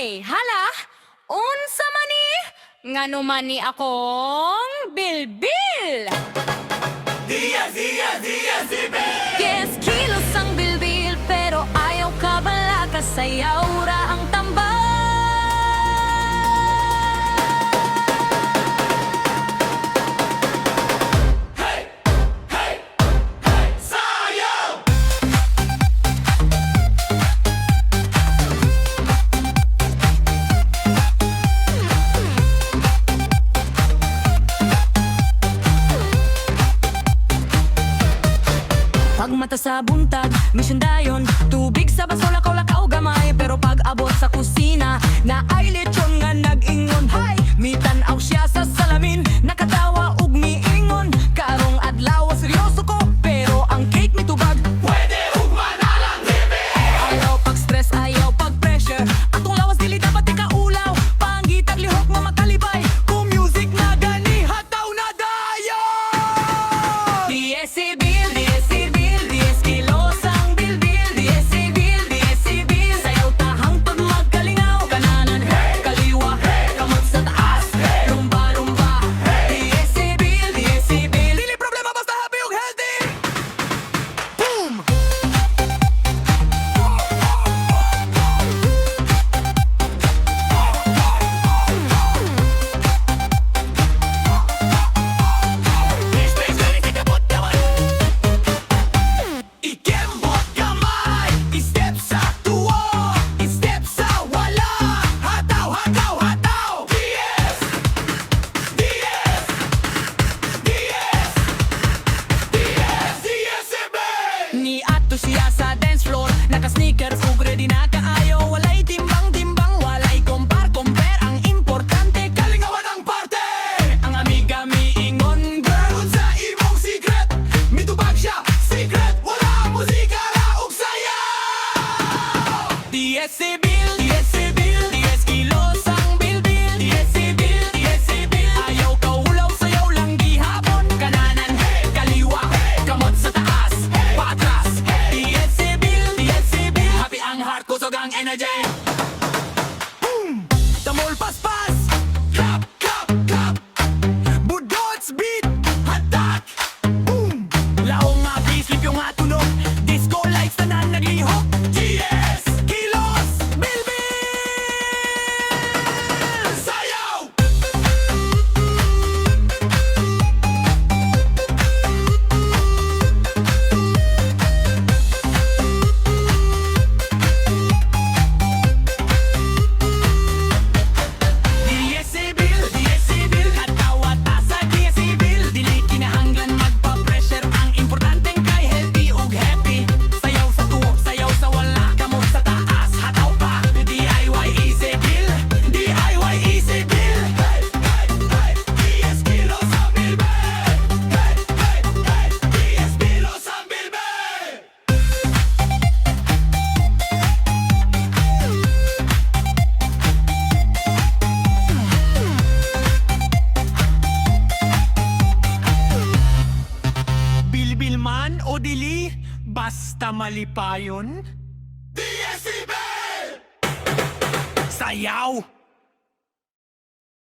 Ay, hala! Unsa man ni? Ngano man ni akong bilbil? 10 kilos ang bilbil, pero ayaw ka balaka, sayaw ra ang tambal. Pag mata sa buntag, mission dayon. Tubig sa baso, lakaw-lakaw gamay. Pero pag abot sa kusina, naay lechon nga nag-ingon. Hay! Mitan-aw siya sa salamin, nakatawa ug miingon. Karong adlaw, seryoso ko, pero ang cake mitubag. Pwede ugma na lang libre. Ayaw pag stress, ayaw pag pressure. Atong lawas dili dapat ikaulaw. Pangitag lihok nga makalibay. Kung music na gani, hataw na dayon. 10 bil, 10 bil, 10 kilos ang bilbil. 10 bil, 10 bil. Sayaw ta hangtod magkalingaw. Kananan, hey! Kaliwa, hey! Kamot sa taas, hey! Rumba, rumba, hey! 10 bil, 10 bil. Dili problema basta happy ug healthy. Boom! Ikembot gamay, step sa tuo, step sa wala. Hataw, hataw, hataw. 10, 10, 10, 10, 10. Niadto siya sa dance floor, naka-sneakers ug ready na kaayo. Walay timbang-timbang, walay compare-compare. Ang importante, Kalingawan ang parte. Ang amiga miingon, "Girl, unsa imong secret?" Mitubag siya, "Secret? Wala, musika ra ug sayaw." 10 bil, 10 bil, 10 kilos ang bilbil. 10 bil, 10 bil. Ayaw kaulaw, sayaw lang gihapon. Kananan, hey! Kaliwa, hey! Kamot sa taas, hey! Paatras, hey! 10 bil, 10 bil. Happy ang heart, kusog ang energy. Boom! Tamol paspas! Clap, clap, clap! Budots beat! Hatak! Boom! Laong nga bass, limpyo nga tunog. Disco lights, tanan naglihok. 10 kilos! Bilbil! Sayaw! 10 bil, 10 bil. Hatawa ta sa 10 bil. Dili kinahanglan magpa-pressure. Ang importante kay healthy ug happy. Sayaw sa tuo, sayaw sa wala. Kamot sa taas, hataw pa. DIY easy bill, DIY easy bill. Hey, hey, hey! 10 kilos ang bilbil! Hey, hey, hey! 10 kilos ang bilbil! Bilbil man o dili, basta malipayon. 10 bil! Sayaw!